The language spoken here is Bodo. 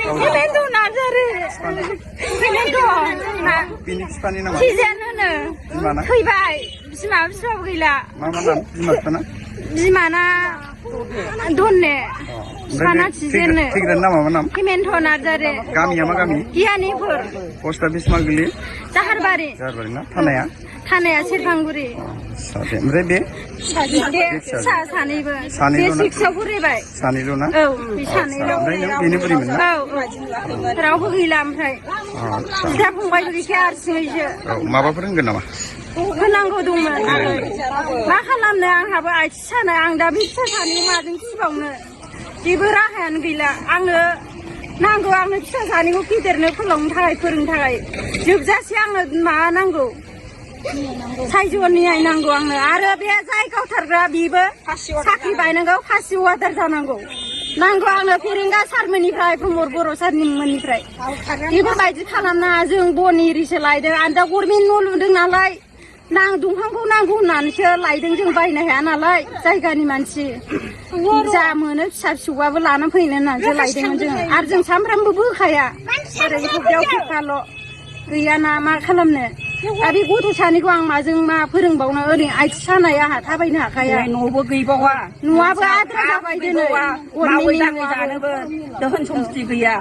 Kementu nazari. Kementu. Bini biफानि नामा? Cizenनो. बिमाना? फैबाय बिमा बिफाबो गैला. मा नाम बिमा बिफाना? बिमाना दनने. बिफाना cizenनो. थैग्रानि नामा मा नाम? Kementu nazari. गामिया मा गामि? गियानिपुर. पस्ट अफिस मा गोलैयो? जाहारबारि. जाहारबारि ना? थानाया? थानाया सेरफांगुरि। ओमफ्राय बे? फिसा सानैबो। सानैल' ना? बे 6 आव फरायबाय। सानैल' ना? औ बे सानैल'। ओमफ्राय नों बेनो बोरैमोन ना? औ रावबो गैला ओमफ्राय। बिदा फंबायबो गैखाया हारसिङैसो। औ माबाफोर होनगोन नामा? होनांगौ दंमोन। मा खालामनो आंहाबो आथिं सानाय आं दा बे फिसा सानैखौ माजों फिबावनो जेबो राहायानो गैला आङो नांगौ आंनो फिसा सानैखौ फेदेरनो फोलावनो थाखाय फोरोंनो थाखाय जोबजासे आंनो माबा नांगौ सायज'नि नायनांगौ आंनो आरो बे जाय गावथारग्रा बेबो साख्रि बायनांगौ खासि वादार जानांगौ नांगौ आंनो फेरेंगा सारमोननिफ्राय प्रमद बर' सारमोननिफ्राय बेफोरबायदि खालामनाङा जों बन एरिसो लायदों आं दा गभर्नमेन्ट न' लुदों नालाय दंफांखौ नांगौ होननानैसो लायदों जों बायनो हाया नालाय जायगानि मानसि जा मोनो फिसा फिसौबाबो लाना फैनो होननानैसो लायदोंमोन जोङो आरो जों सानफ्रामबो बोखाया ओरै हब्दायाव खेबखाल' गैयाना मा खालामनो दा बे गथ' सानैखौ आं माजों मा फोरोंबावनो ओरै आथिं सानाय आंहा थाबायनो हाखाया न'बो गैबावा न'आबो आद्रा जाबाय दिनै मावै दाङै जानोबो दोहोन सम्पति गैया